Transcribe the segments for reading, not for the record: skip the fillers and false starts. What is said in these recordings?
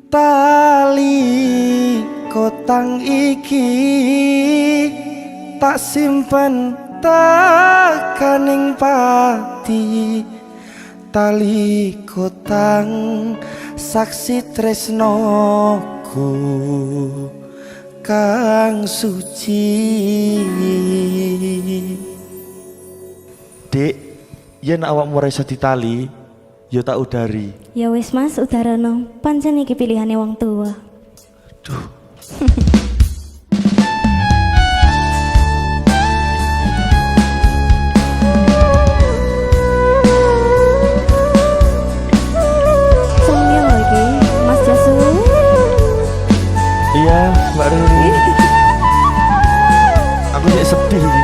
Tali kotang iki tak simpen tekaning pati. Tali kotang saksi tresnoku kang suci. Dek, yen awakmu ora iso ditali, ya tak udari. Ya wis Mas, udarono. Pancen iki pilihane wong tua. Duh. Sengil lho iki, Mas Jasu. Iya, Mbak Riri. Aku sih sedih iki.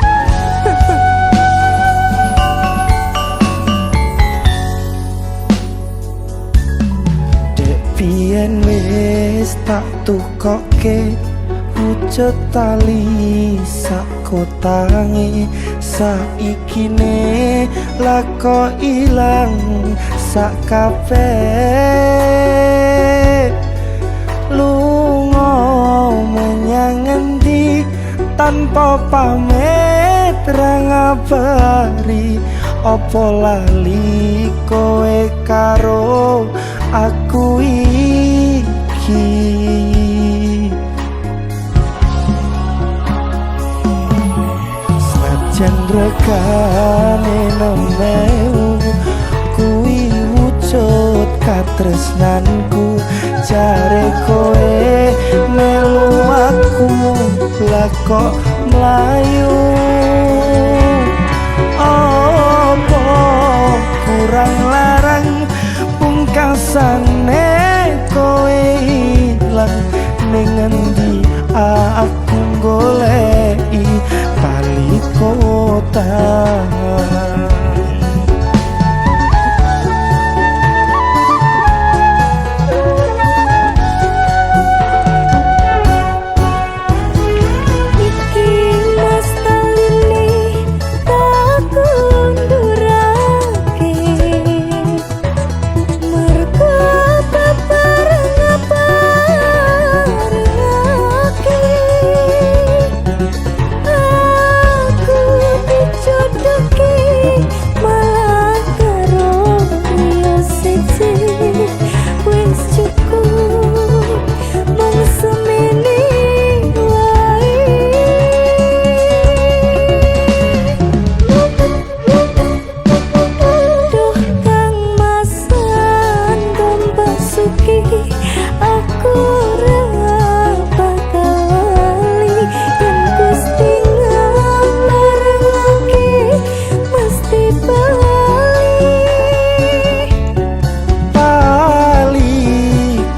Dek biyen wis tak tukoke wujud tali sak kotange, saikine lako ilang sak kabeh. Lunga menyang ngendi tanpa pamit ra ngabari, opo lali kowe karo aku iki? Senajan regane 6.000 kuwi wujud katresnanku, jare kowe melu aku lah kok mlayu. Opo kurang larang pungkasane kowe ilang ning ngendi aku goleki tali kotang. Iki Mas taline tak kundurake, mergo bebareng-barengake. Aku dijodohke malah karo liya siji. Wis cukup mung semene wae. Duh Kang Mas Andong Basuki, aku ora bakal lali yen Gusti ngabarengake mesti bali. Tali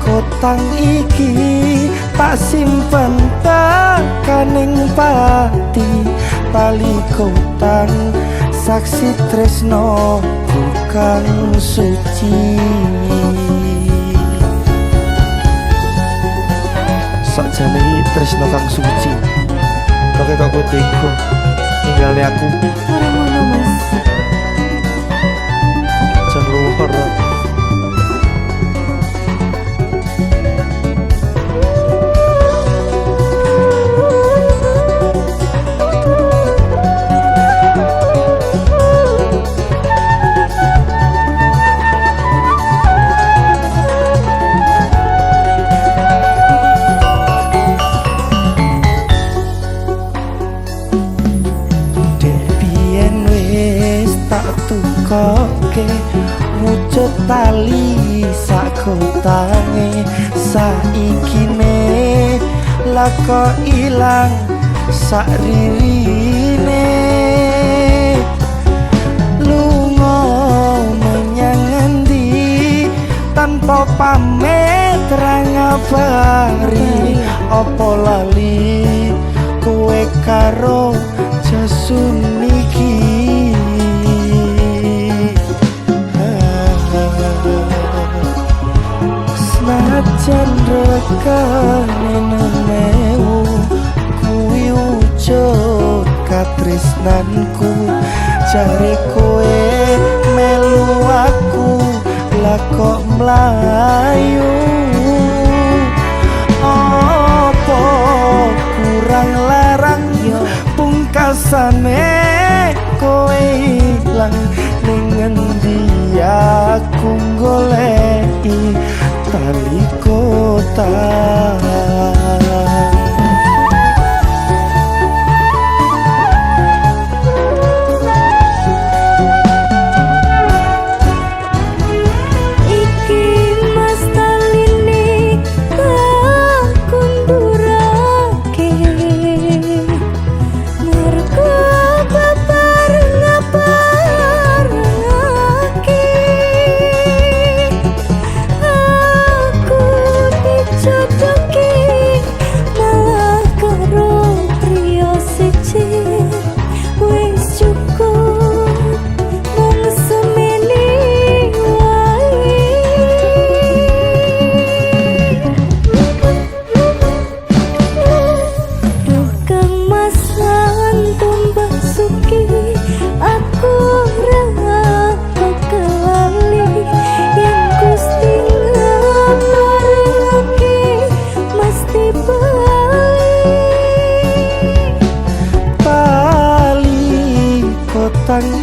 kotang iki tak simpen tekaning pati. Tali kotang saksi tresno kang suci. Sakjane iki tresno kang suci, kok kok kowe tega ninggalne aku. Ora ngono Mas. Jan luar. Dek biyen wis tak tukoke wujud tali sak kotange, saikine lako ilang sak ririne. Lunga menyang ngendi tanpa pamit ra ngabari, opo lali kowe karo Jasun iki? Senajan regane 6.000 kuwi wujud katresnanku, jare kowe melu aku lah kok mlayu. kotang ning ngendi aku goleki tali kotang.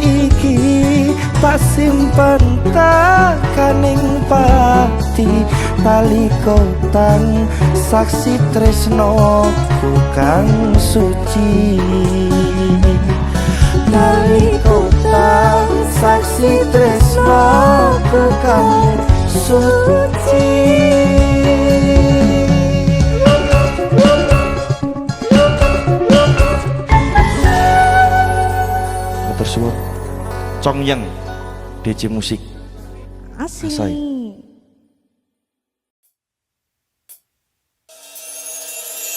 Iki tak simpen takaning pati tali kotang saksi tresnoku kang suci. Tali kotang saksi tresnoku kang suci. Matur suwun. Congyang DC Musik. Asik. Asai.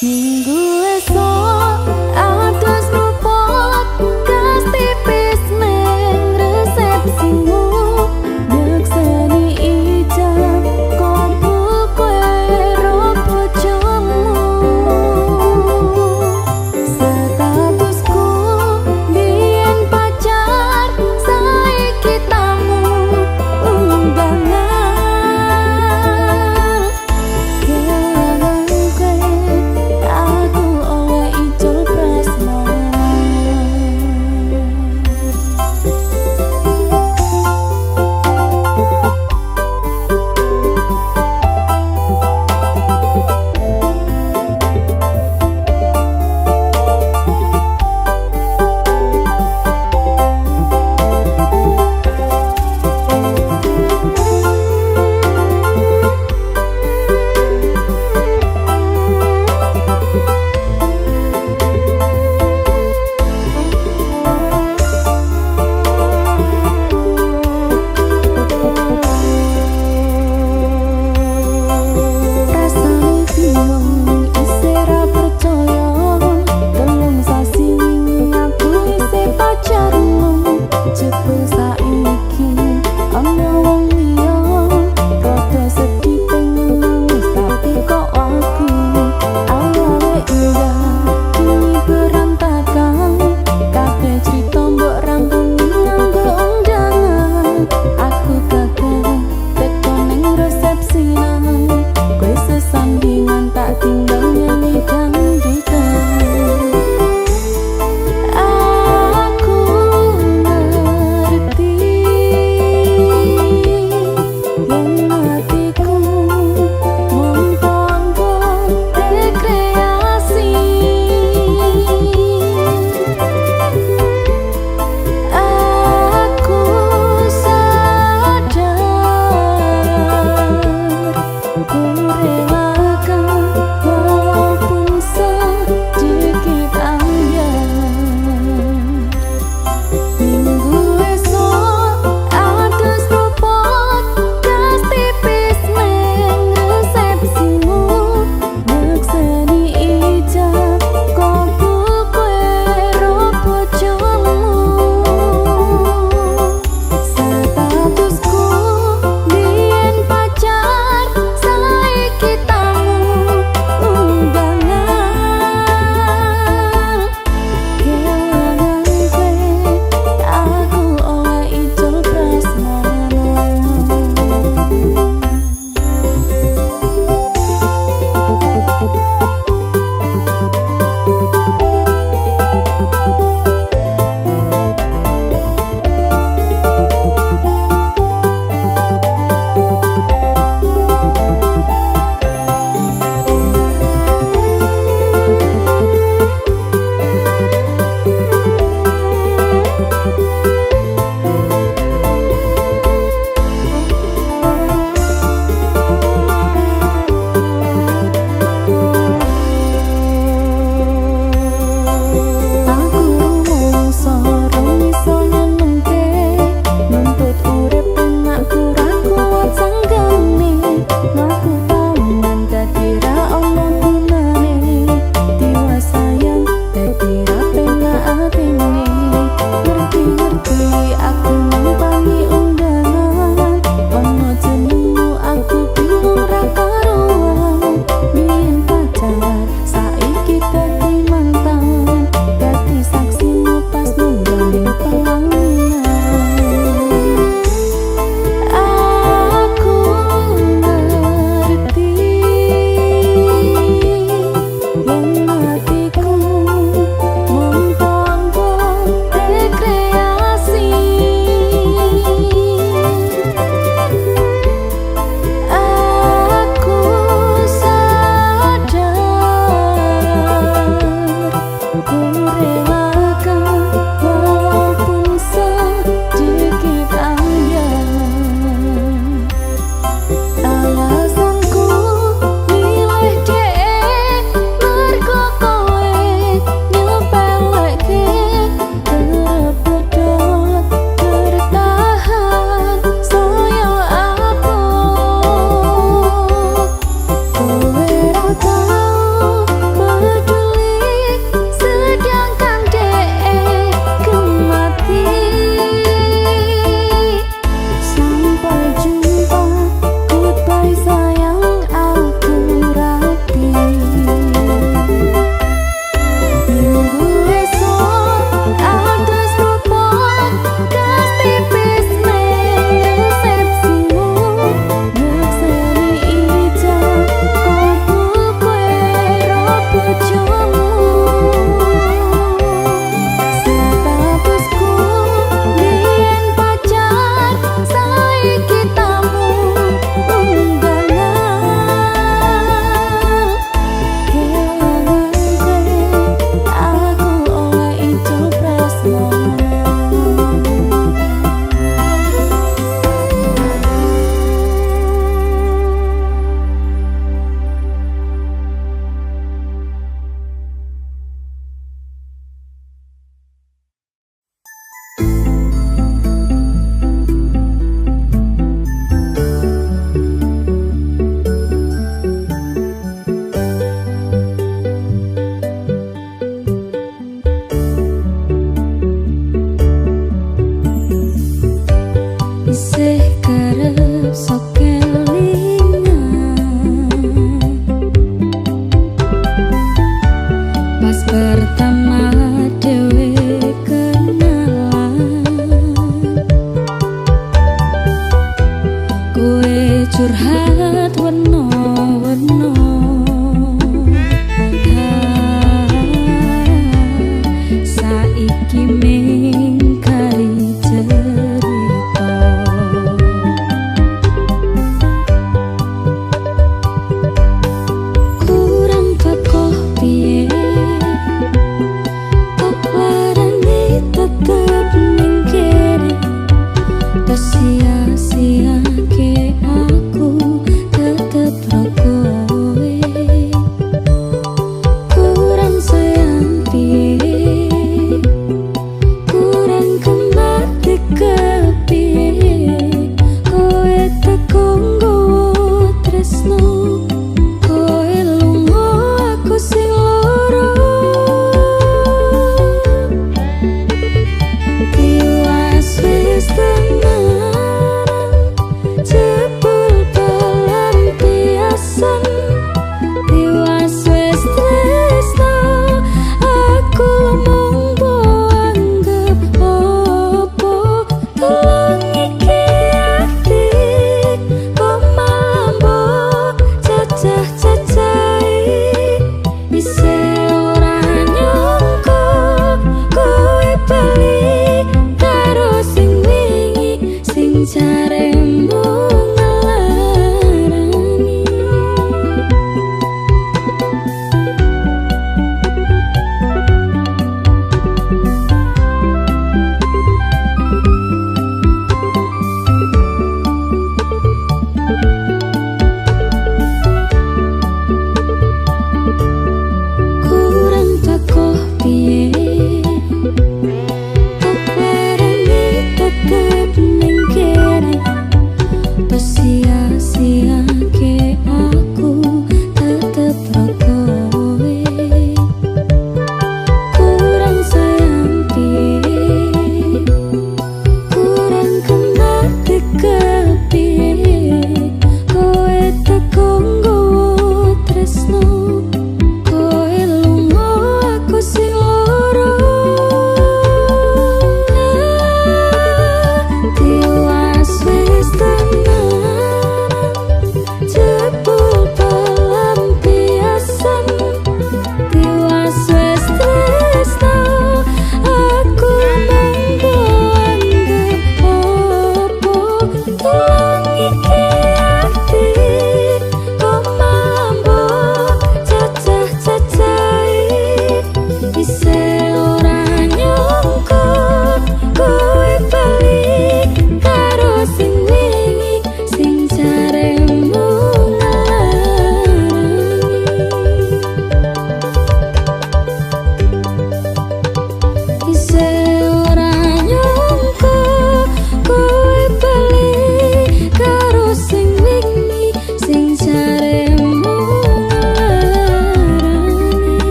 Minggu esok atus rupot gas tipis neng resepsimu nyekseni ijab kumpul kowe ro bojomu statusku biyen pacar saiki tamu undangan aku.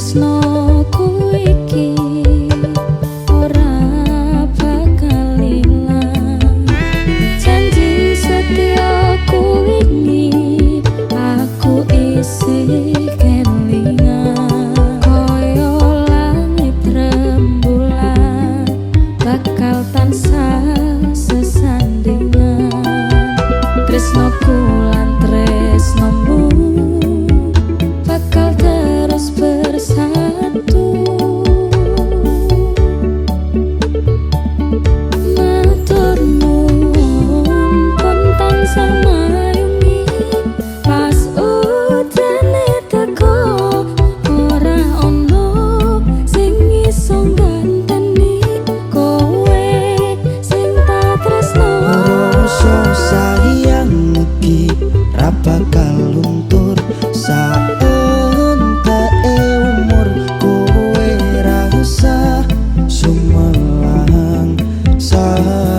Tresnoku iki ora bakal ilang. Janji setiaku wingi aku isih kelingan. Kaya langit rembulan bakal tansah sesandingan. Tresnoku lan tresnomu bakal terus bersatu. Matur nuwun pun tansah mayungi pas udane teko ora ono sing iso ngganteni kowe sing tak tresno. Rasa sayang iki ra bakal luntur saenteke umur. Kowe rasa sumelang sayang.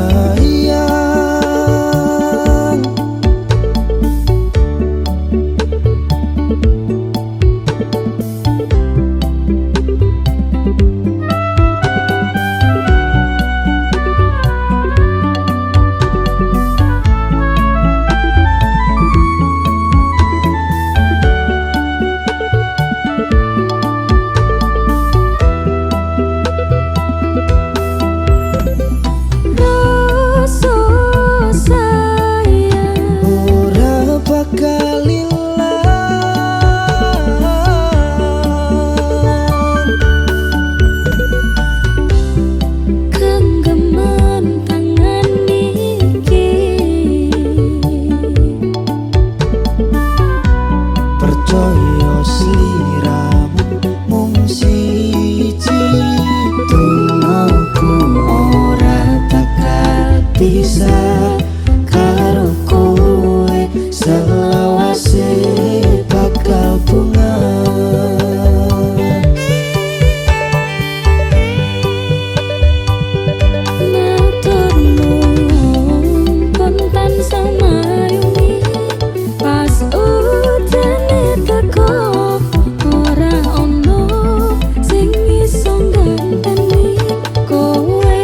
Rasa sayang Ora bakal ilang. Genggaman tangan iki Percaya sliramu mung siji. Dongaku ora bakal pisah karo kowe selawase bakal bunga. Matur nuwun pun tansah mayungi pas udane teko ora ono sing iso ngganteni kowe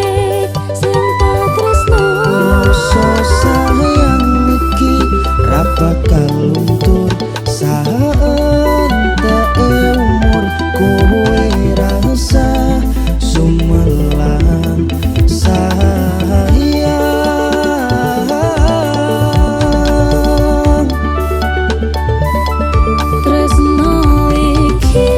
sing tak tresno. Rasa sayang iki ra bakal luntur saenteke umur. Kowe rasa sumelang sayang. Tresno iki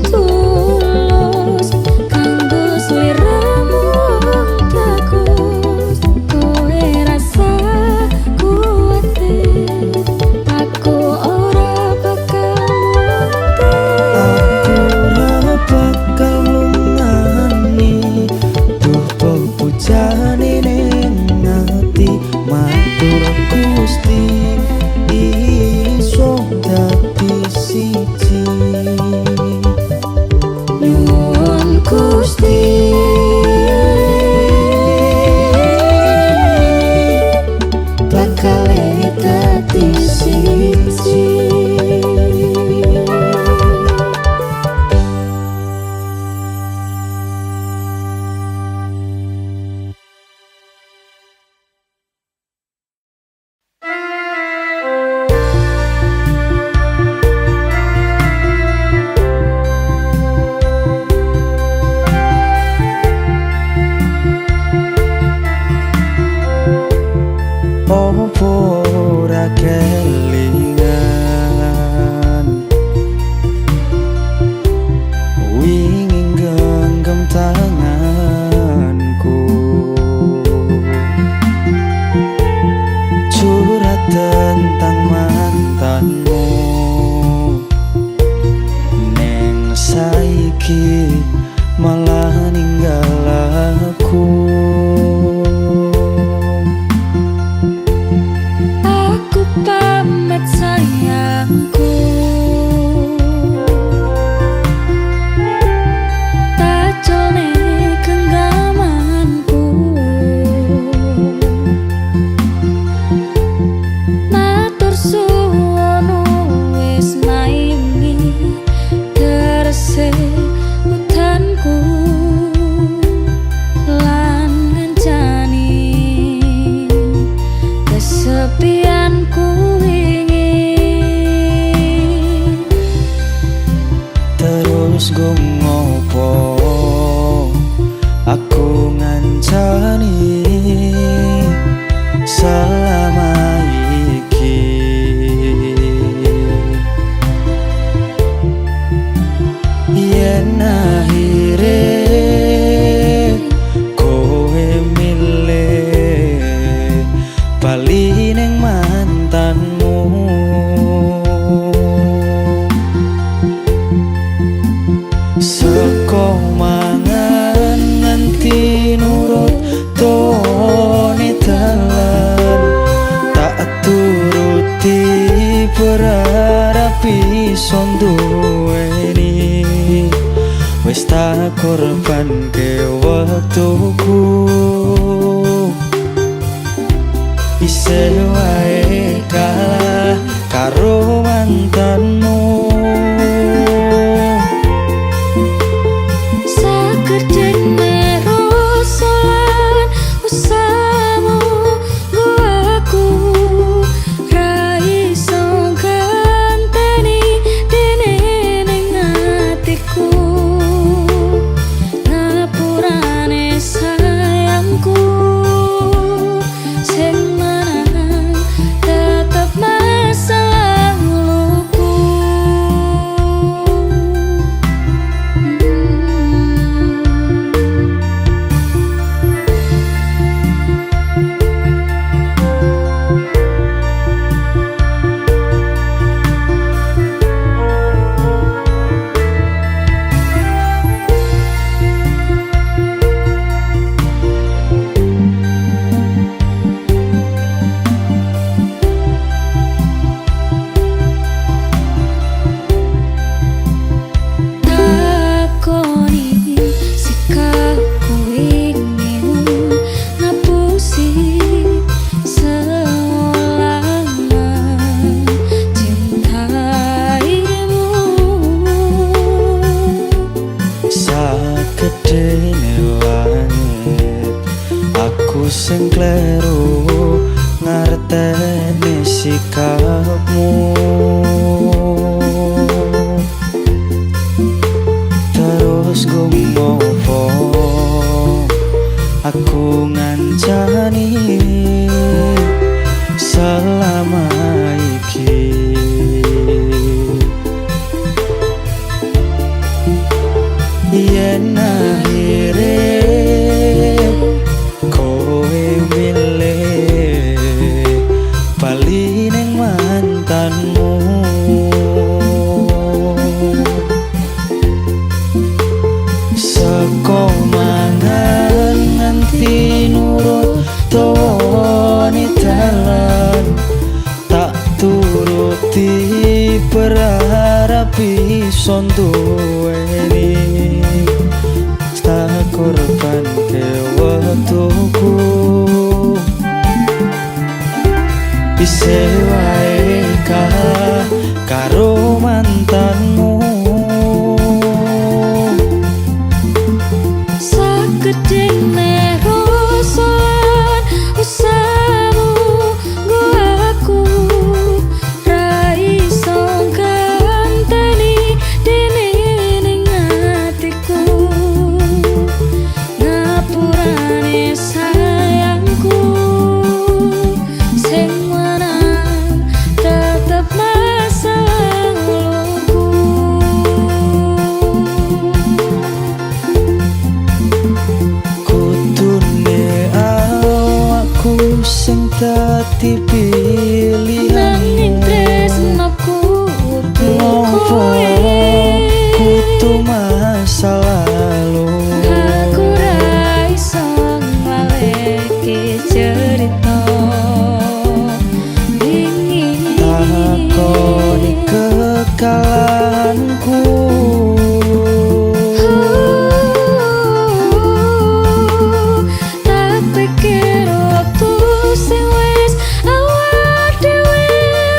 tulus kanggo sliramu wong bagus. Kowe rasa kuwatir aku ora bakal Aku mundur. ora bakal lungani duh pepujane ning ati. Matur Gusti iso dadi siji. Nyuwun Gusti bakal dadi siji. Opo ora kelingan wingi genggam tanganku curhat tentang mantanmu neng saiki malah ninggal aku. Aku pamit sayangku, tak jone genggamanku. Matur suwun wis maini. Tegese udanku lan ngancani kesepianku wingi. Terus go ngopo aku ngancani selama iki? Yen akhire kowe milih bali ning mantanmu, seko mangan nganti nurut tone dalan, tak turuti berharap iso nduweni. Wis tak korbanke wektuku, isih wae kalah karo mantanmu. Sagedene rasa lan usahamu nggo aku ra iso ganteni dene ning atiku. Ngapurane sayangku sing menang tetep masa laluku. Takoni sikapku ingin ngapusi seolah mencintaimu. Sagedene langit aku sing kleru ngerteni sikapmu. Terus go ngopo aku ngancani selama iki? Yen akhire kowe milih bali ning mantanmu, seko mangan nganti nurut dawane dalan, tak turuti berharap iso nduweni. Tak korbanke wektuku, isih wae kalah karo mantanmu. Sagedene rasa lan usahamu nggo aku ra iso ganteni dene ning atiku. Ngapurane sayangku sing menang tetep masa laluku. Kudune awakku sing dadi Nanging pilihanmu, tresnoku ngopo kowe kudu masa lalu? Aku ra iso nglaleke cerita wingi. Takoni kekalahanku, Tak pikir waktu sing wis awak dhewe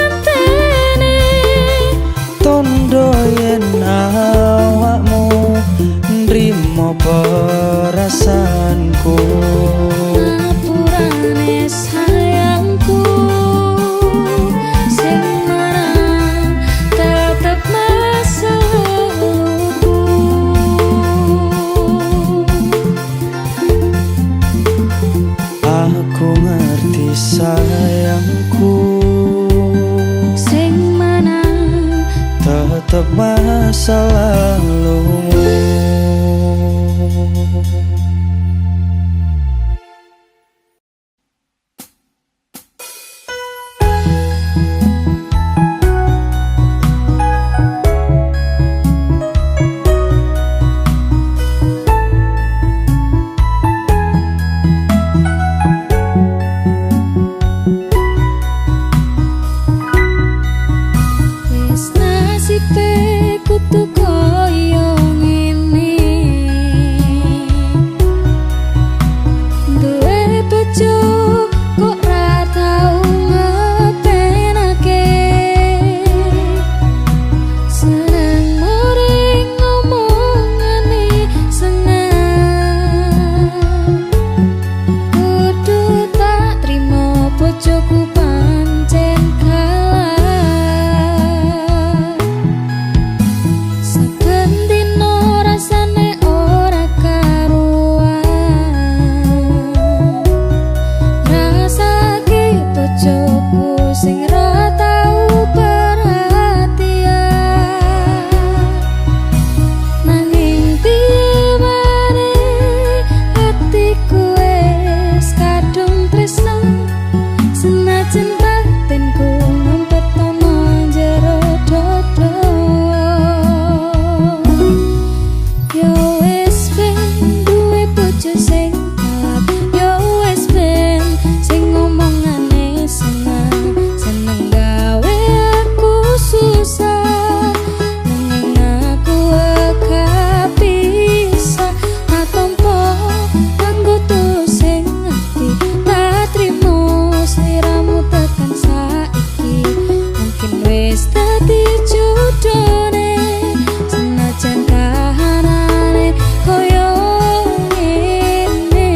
enteni. Tondo trimo perasaanku. Ngapurane sayangku, sing menang tetep masa laluku. Aku ngerti sayangku, sing menang tetep masa lalumu. Wis nasibe kudu koyo ngene, duwe bojo kok ra tau ngepenake, seneng muring ngomongane seneng, kudu tak trimo bojoku pancen kalah. Saben dino rasane ora karuan, rasake bojoku sing ra tau perhatian. Nanging piye maneh atiku wis kadung tresno, senajan batinku ngumpet ana jero dodo. Yo wis ben duwe bojo sing galak, yo wis ben sing ngomongane seneng, seneng gawe aku susah, nanging aku gak bisa tak tompo nganggo tulus sing ati, tak trimo sliramu tekan saiki. Mungkin wis dadi jodone, senajan kahanane koyo ngene.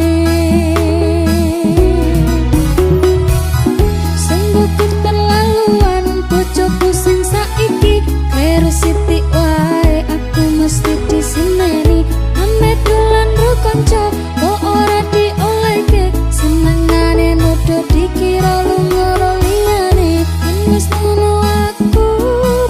Sungguh keterlaluan bojoku sing saiki, kleru sithik wae aku mesti diseneni. Ame dolan ro kanca kok ora diolehke, senengane nuduh dikira lunga ro liyane. Yen wis ngono aku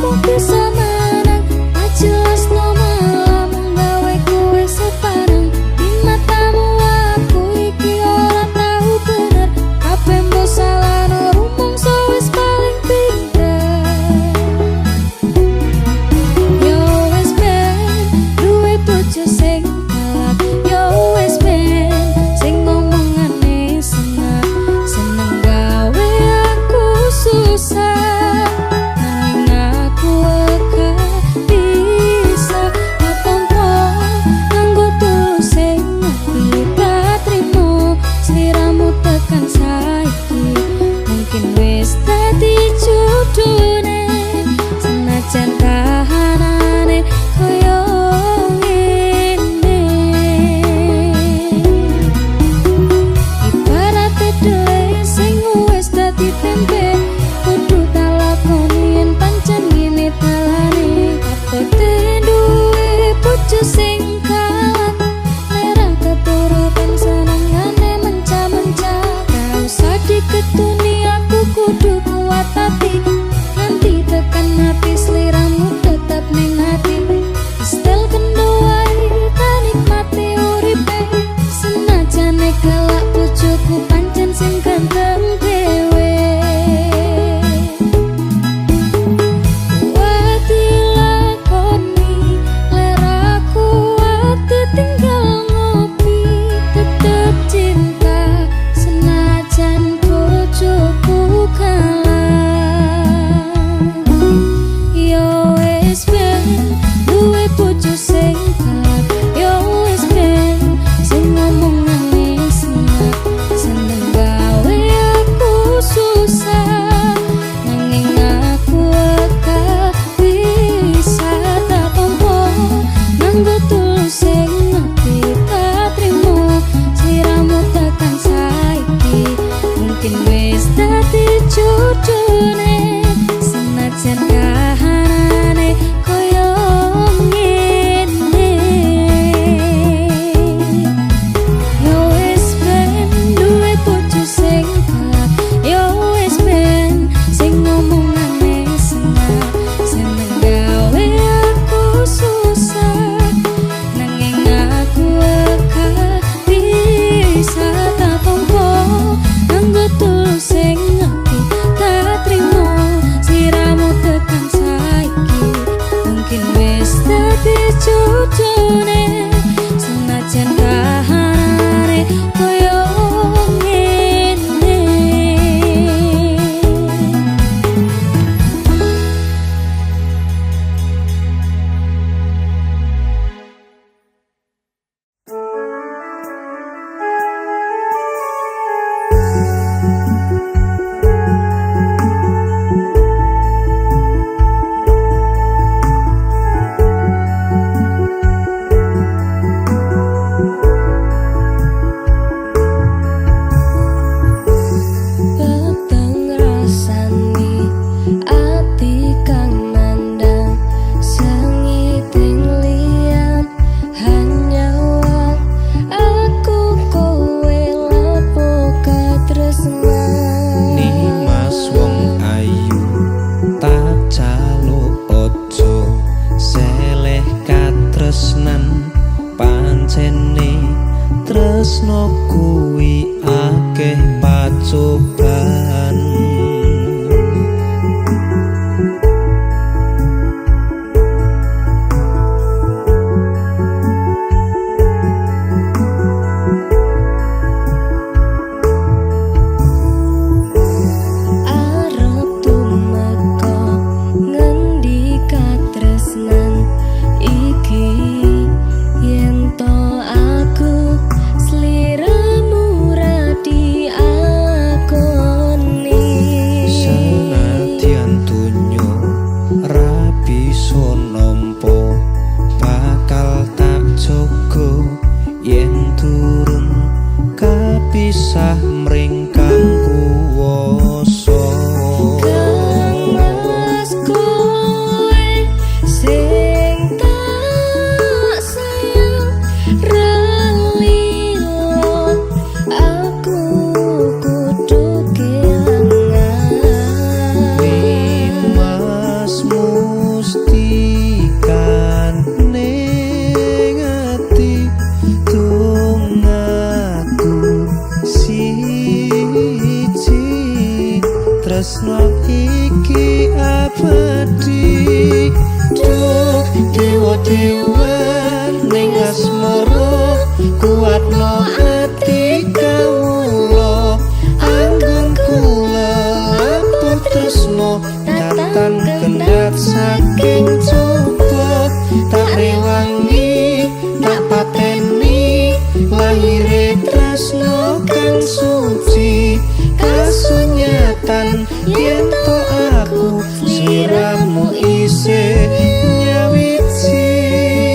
mung bisa menang, tak jelasno malah mung gawe kowe sepaneng. Di matamu aku iki ora tau bener, kabeh mbok salahno rumangsa wis paling pinter. Yo wis ben duwe bojo sing galak, yo wis ben sing ngomongane seneng, seneng gawe aku susah, nanging aku gak bisa tak tompo nganggo tulus sing ati, tak trimo sliramu tekan saiki. Mungkin wis dadi jodone, senajan kahanane koyo ngene. Ibarate dhewe sing wis dadi tempe, kudu tak lakoni yen pancen ngene dalane. Kapote duwe bojo sing galak, merah keturutan senengane menca-menca. Gak usah diketuni aku kudu kuat ati, nganti tekan mati sliramu tetep ning ati. Setel kendo wae tak nikmati uripe, senajane galak bojoku pancen sing ganteng dhewe. Kuat dilakoni, ler aku ati tinggal ngopi, tetep cinta senajan bojoku kalah. Yo wis ben duwe bojo sing galak, yo wis ben sing ngomongane seneng, seneng gawe aku susah, nanging aku gak bisa tak tompo nganggo tulus sing ati. jodone senajan kahanane koyo ngene. Yo wis ben duwe bojo sing galak, yo wis ben sing ngomongane sengak, seneng gawe aku susah, nanging aku akeh bisa tak tompo nganggo tulus sing ati tak trimo sliramu tekan saiki mungkin wis dadi jodone senajan kahanane koyo ngene. Peteng rasane ati kang nandang sengiting liyan hanya wang aku kowe lapo katresnan. Nimas wong ayu tak jaluk aja seleh katresnan, pancene tresno kuwi akeh pacoban. Arep tumeka ngendi katresnan iki yen to aku sliramu ra diakoni. Senadyan donya ra bisa nampa bakal tak jaga yen turun kapisah mring kang kuwasa. Kang Mas kowe sing tak sayang ra lilo aku kudu kelangan. Nimas mustikan ning ati tungaku siji tresno iki abadi. Duh dewa dewa ning asmara kuatno ati kawula anggon kula lapor tresno tatan kendhat saking coba tak rewangi tak pateni lahire tresno kang suci kasunyatan yen to aku sliramu isih nyawiji.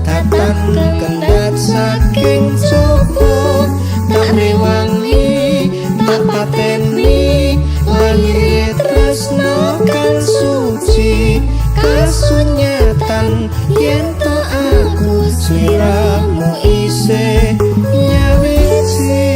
Datan kendhat saking coba, tak rewangi tak pateni lahir tresno kang suci. Kasunyatan yen to aku sliramu isih nyawiji.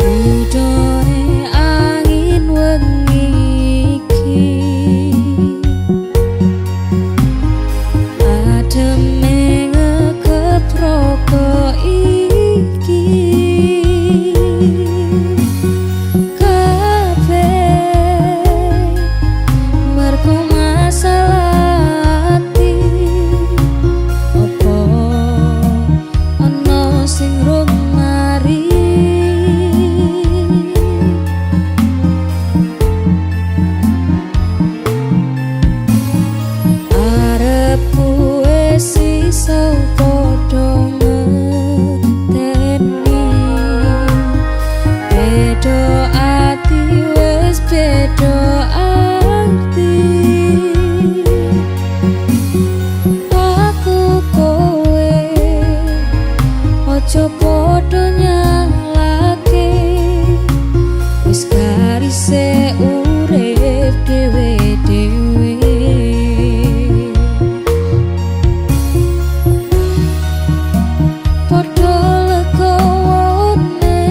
Udone angin wengi iki, ademe ngekep raga iki. Kabeh mergo masalah ati, opo ana sing rung mari? Arepku wis iso padha ngeteni, beda ati wis beda arti. Aku kowe aja padha nyalake, wis garise urip dhewe-dhewe. Padha legawone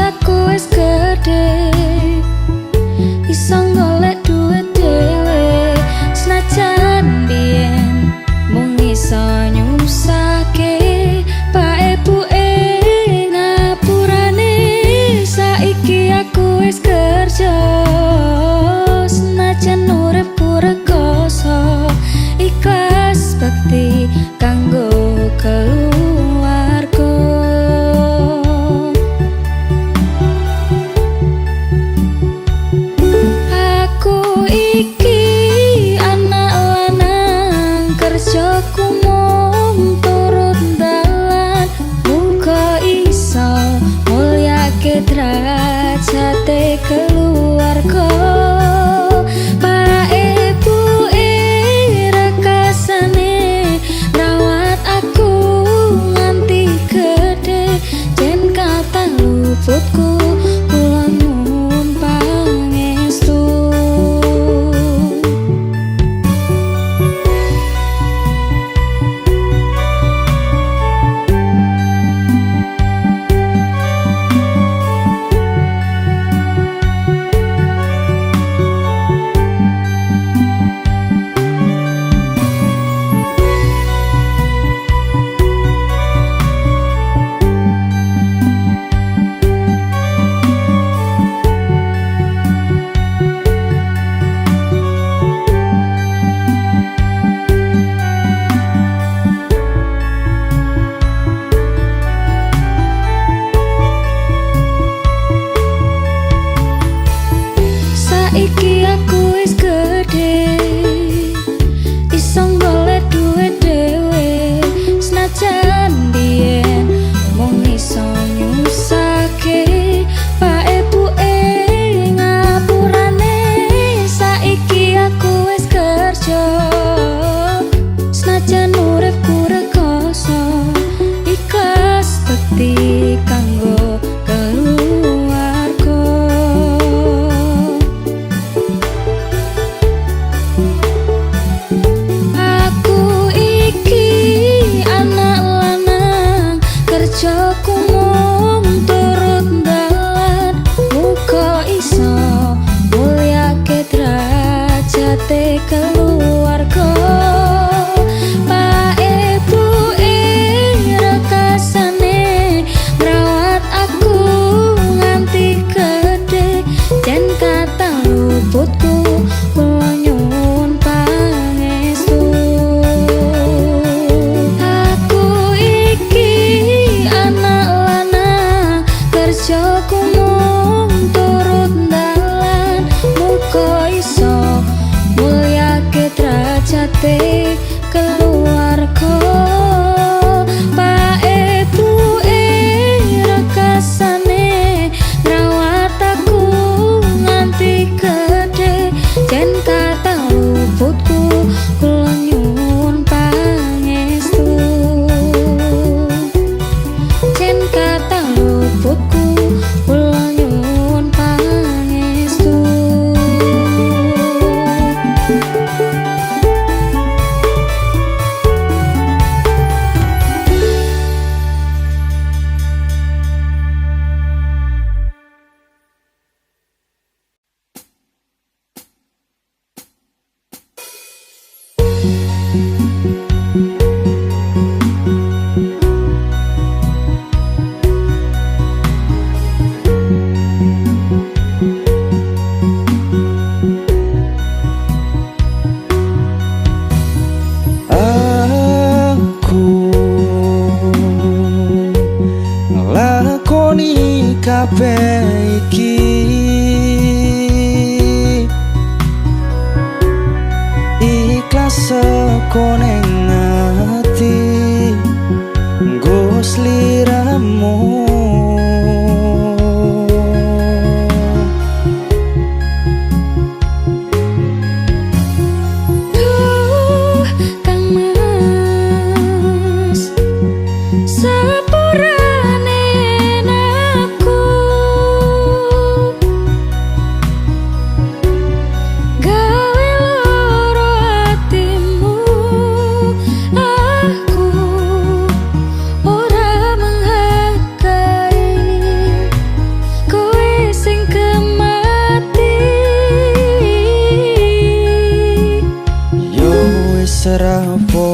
aku wis gedhe, iso golek duit dhewe. Senajan biyen mung iso nyusahke pak ibuke, ngapurane saiki aku wis kerja. Senajan uripku rekoso, ikhlas bakti kanggo keluarga. Aku iki anak lanang, kerjaku mung turut dalan. Muga iso mulyake derajate keluarga. Pak ibuke rekasane rawat aku nganti gedhe. Yen kathah luputku, kula nyuwun pangestu.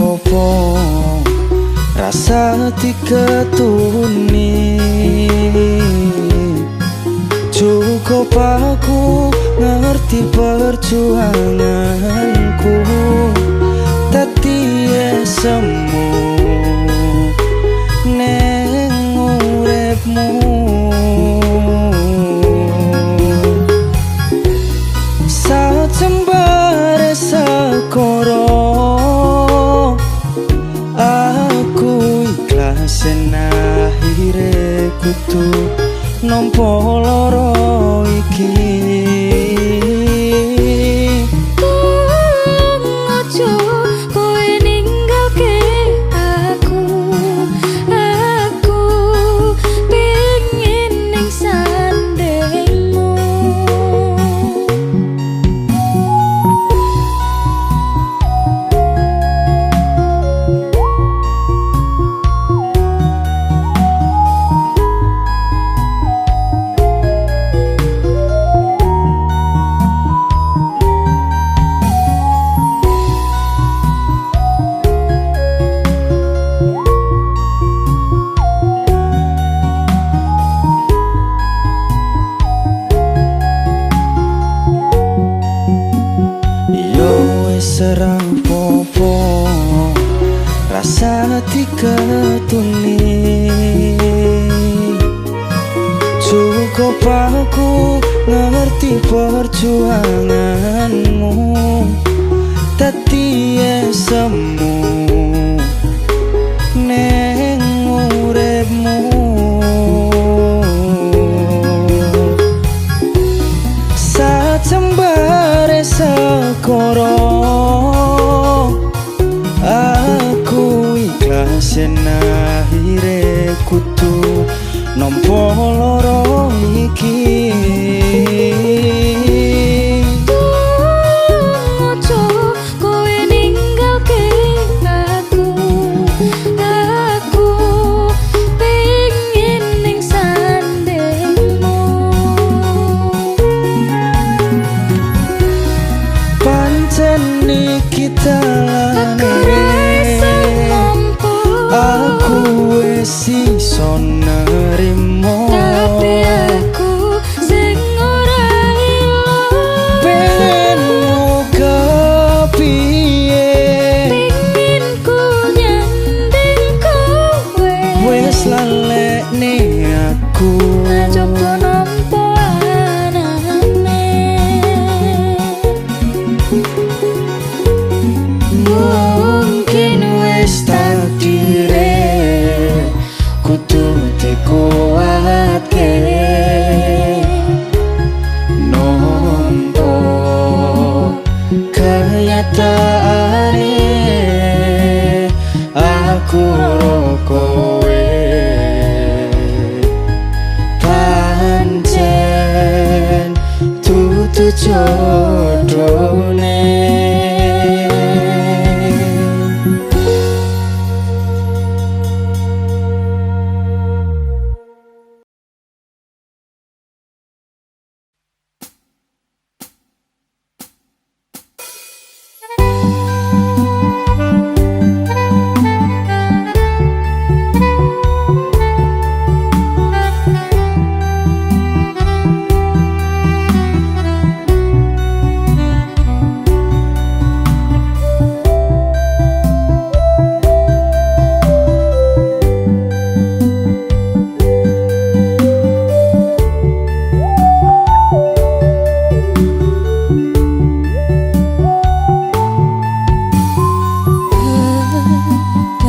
popo, rasa diketuni. Cukup aku ngerti perjuanganku, dadi semu neng uripmu. Sajembare sekoro, aku ikhlas yen akhire kudu nampa lara iki. Tulung aja kowe ninggalke aku, aku pengin ning sandingmu. Yo wis ora popo, rasa diketuni. Cukup aku ngerti perjuanganmu, dadi semu neng uripmu. Sajembare sekoro, aku ikhlas yen akhire kudu nampa lara iki. Tulung aja kowe ninggalke aku, aku pengin ning sandingmu. Pancen iki Aku dalane, ra iso nampa, aku wis iso nerimo. Tapi aku sing ora ilo. Pengenmu kepiye, Pengin ku nyanding kowe, wis lalekne aku. Aja nampa anane. Mungkin wis takdire kudu dikuatke, nampa kenyataane aku ro kowe. Pancen dudu jodone.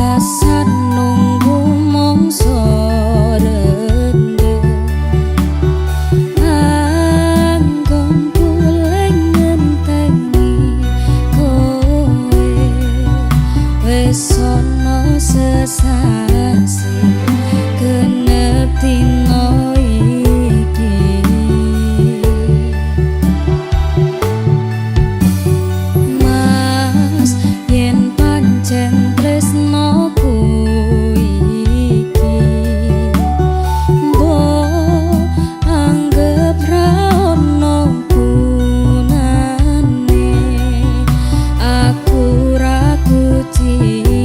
Dasar nunggu mongso rendeng, anggonku ngenteni kowe. Wis ana sesasi genep dina iki. Mas yen pancen tresnoku iki, mbok anggep ra ono gunane. Aku ra kuciwa.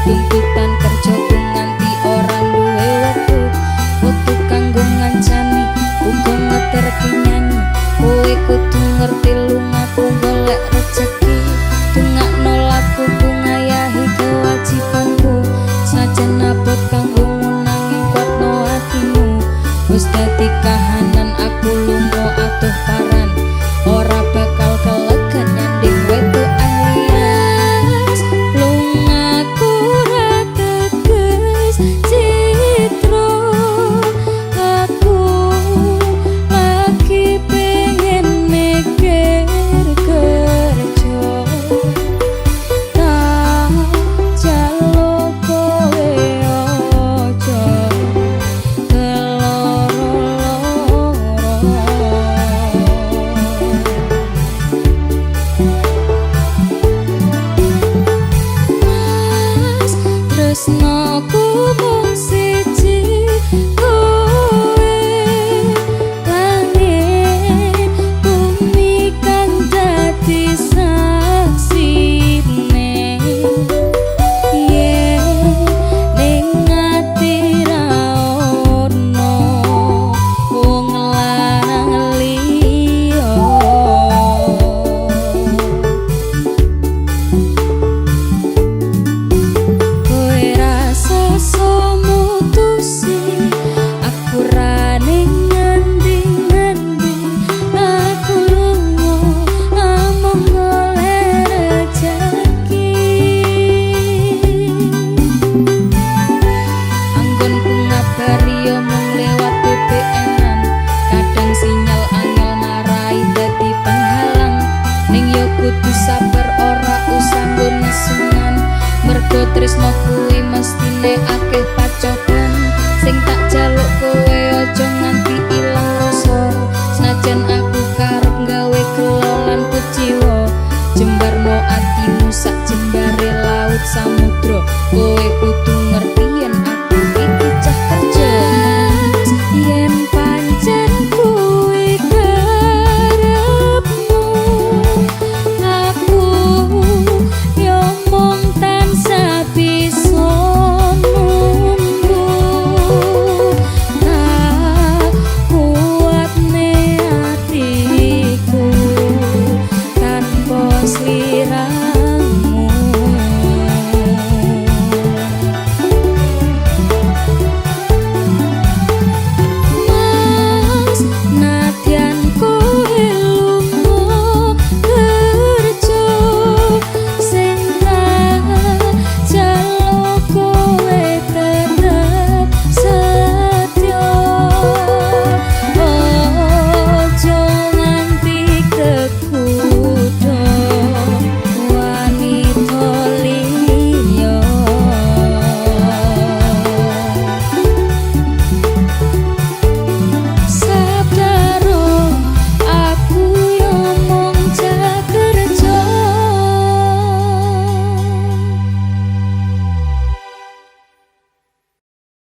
Tuntutan kerjaku nganti ora duwe wektu. Wektu kanggo ngancani uga ngeterke nyanyi. Kowe kudu ngerti lungaku golek rejeki. Dungakno lakuku ngayahi kewajibanku. Senajan abot kanggomu nanging kuatno atimu. Wis dadi kahanan aku lunga atuh paran. Ora bakal kelegan nyanding wedokan liyan. Lungaku ra teges citra. Aku lagi pengen mikir kerja. Tak jaluk kowe aja keloro-loro. Mas, tresnoku mung siji kowe. Langit bumi kang dadi saksine. Yen ning ati ra ono wong lanang liya. Kowe rasa mutusi aku ra ning ngendi-ngendi. Aku lunga namung golek rejeki. Anggonku ngabari yo mung lewat BBM-an. Kadang sinyal angel marai dadi penghalang. Ning yo kudu sabar ora usah nggo nesunan. Mergo tresno kuwi mestine akeh.